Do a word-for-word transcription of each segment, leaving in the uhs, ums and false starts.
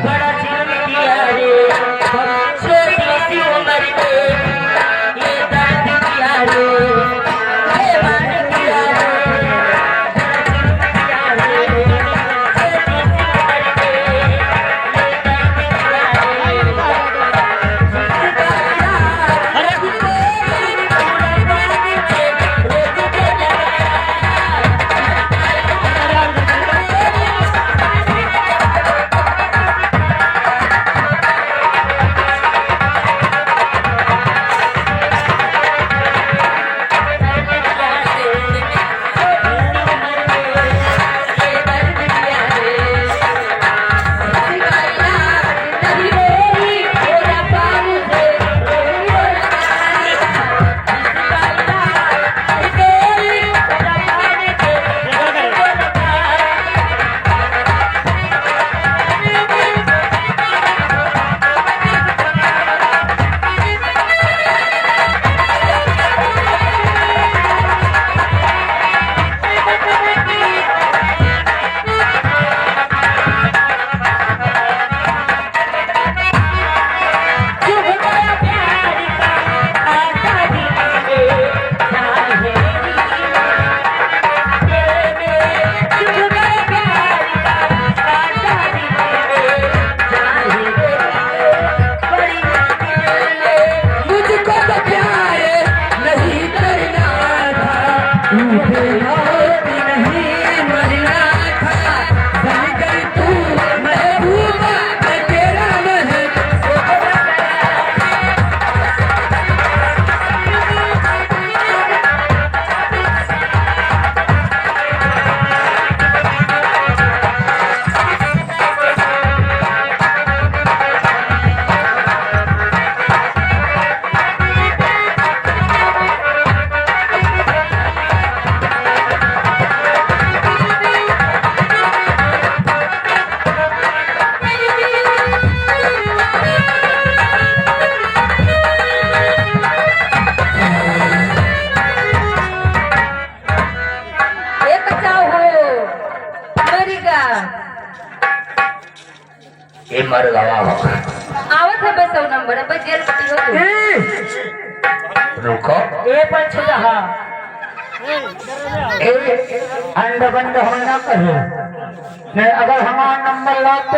बड़ा जुल्म किया रे, छोटी सी उम्र में ये दर्द किया रे, ये दर्द किया रे। मुझको तो प्यार नहीं करना था, तू बेमौत नहीं मरना था। बन गई तू महबूबा, मैं तेरा महबूबा। ए बचाओ हो, मरिगा। ए मर गवा हो। आवत है बस सौ नंबर, अब जेल पटी हो तू। ए! रुको। ए पर छुटहा। ए, अंड बंड हम ना करो। नहीं, अगर हमारा नंबर लाग तो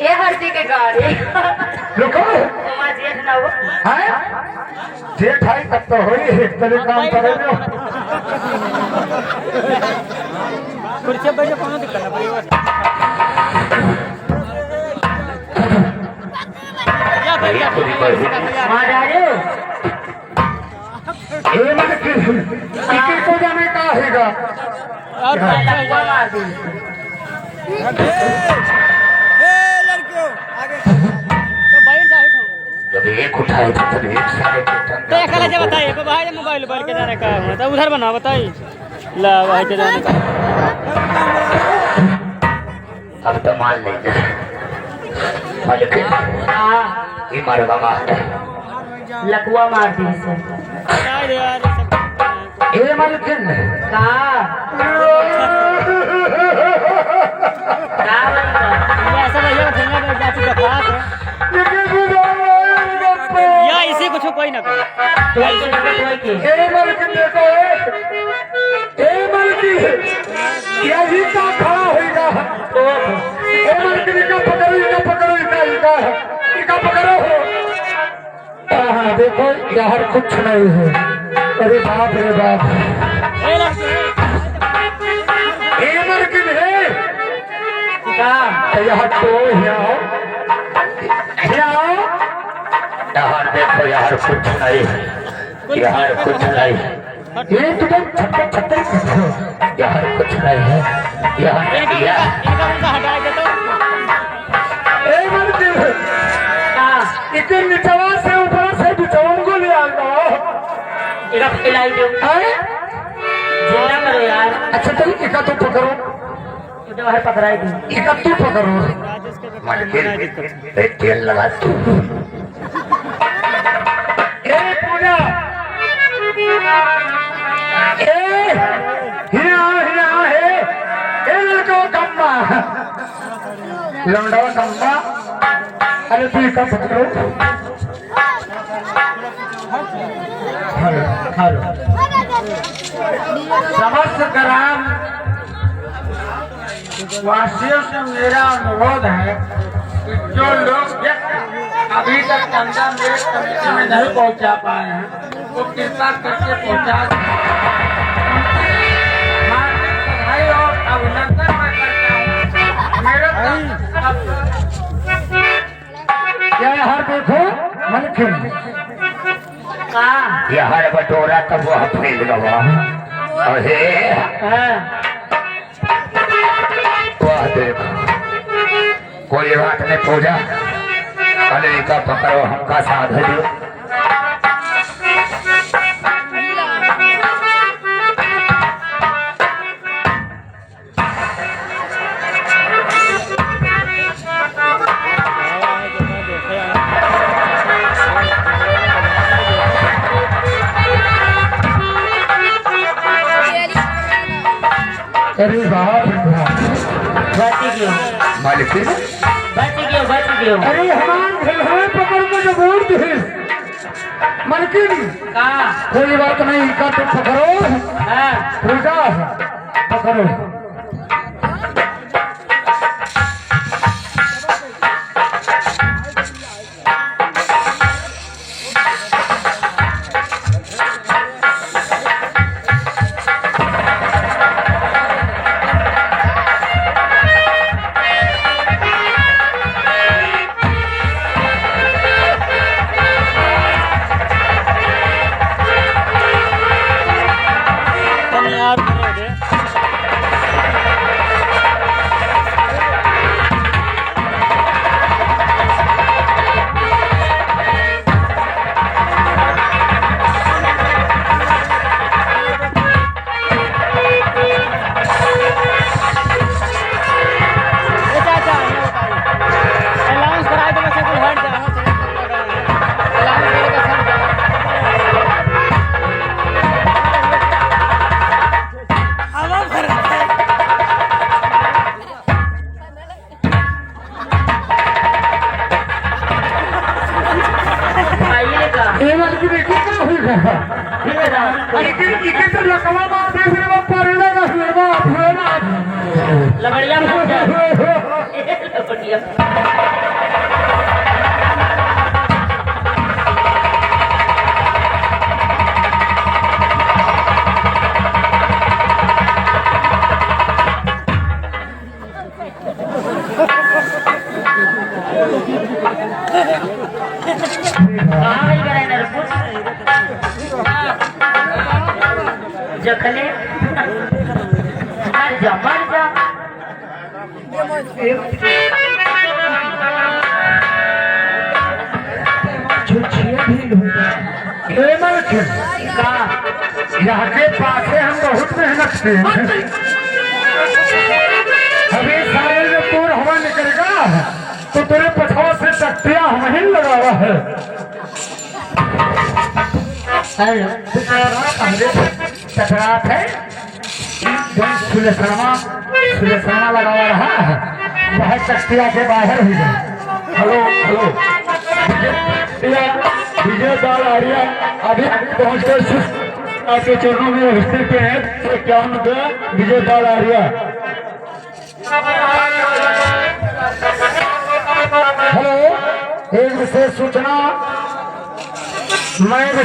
ए हरदी के गाड़ी। रुको। हमार जेठ ना हो। हैं? जेठ आई तब तो होई, एक तरह काम करे दो। कुर्सी बैठ जा, कोनो दिक्कत ना पड़ी। या बैठ जा। मार डालो। ए मलकिन, इके को जाने का हैगा? और लकुआ मार दी। ए लड़कियों, आगे। तो बैठ जा, बैठो। जब एक उठाए थे, तब एक सारे के तो एक अलग जगह बताइए, बाहर मोबाइल बैठ के जाने का है, तो उधर बनाओ, बताइए। ला, वहाँ के जाने का। अब तो मान ले। मलकिन। हाँ। ई मरवा मार। लकुआ मार दी से। ए मलकिन। का? का बनता? या इसे कुछ कोई ना करे। कोई के, कोई के। ए मलकिन देखो, ए। ए मलकिन, यही का खड़ा होइगा। ए मलकिन, इका पकड़ो, इका पकड़ो, इका, इका, इका पकड़ो हो। देखो, यहाँ कुछ नहीं है। अरे बाप रे बाप। ए मलकिन है। का? तो यहाँ तो, यहाँ आओ। यहाँ आओ। यहाँ देखो, यहाँ कुछ नहीं है। यहाँ कुछ नहीं है। ये तो तुम छप्पर छप्पर कर दो। यहाँ कुछ नहीं है। यहाँ, यहाँ। ए मलकिन। का? इके निचवा से ऊपर से बिचवन को ले आ जाओ। इका फैलाई दो। हैं? जिंदा करो यार। अच्छा, तो इका तो पकड़ो। तो बाहर पकड़ाई दी। इका तू पकड़ो। मलकिन, ए, तेल लगा तू। ए पूजा, ए, हिया, हिया, हे, ए लड़को कम्मा, लौंडवा कम्मा, अरे तू इका पकड़ो। Hello, hello. समस्त ग्राम वासियों से मेरा अनुरोध है कि जो लोग व्यक्ति अभी तक चंदा मेरे कमेटी में नहीं पहुंचा पाए हैं, वो कृपा करके पहुंचा दें। हार्दिक बधाई और अभिनंदन मैं करता हूँ। मेरे तरफ से क्या यार देखो, मलकिन। का? यार बटोरा तब वह फैल गवा। अरे। हाँ। वाह देख, कोई बात नहीं पूजा, अरे इका पकड़ो, हमका साथ दो। अरे बाप रे बाप। बच गयो। मालकिन। बच गयो, बच गयो। अरे हमार भेलवे पकड़ के जो वोट दे। मालकिन। का? कोई बात नहीं, इका तो पकड़ो। हाँ। रुका, पकड़ो। ए बात की देखी क्या हुई है? अरे, इके, इके तो लकवा मार दे, फिर वो परेला ना, फिर वो, फिर वो। लबड़िया मार दे। लबड़िया। कहाँ गई बड़ा नरकुस? जखले। मर जा, मर जा। छुछिया भी लूटा। ए मलकिन। का? यहाँ के पासे हम बहुत मेहनत किए हैं। अभी सारे जो तोर हवा निकलेगा, तो तेरे पछवा से शक्तियाँ हम ही लगावा है। अरे, टकरात है। जौन सुलेसनवा, सुलेसनवा लगावा रहा है, वह शक्तिया के बाहर हुई है। Hello, hello. विजय, विजय दाल आर्या अभी, अभी पहुंच गए। शिष्य आपके चरणों में उपस्थित हैं। तो क्या उनका विजय दाल आर्या? हेलो, एक विशेष सूचना। मैं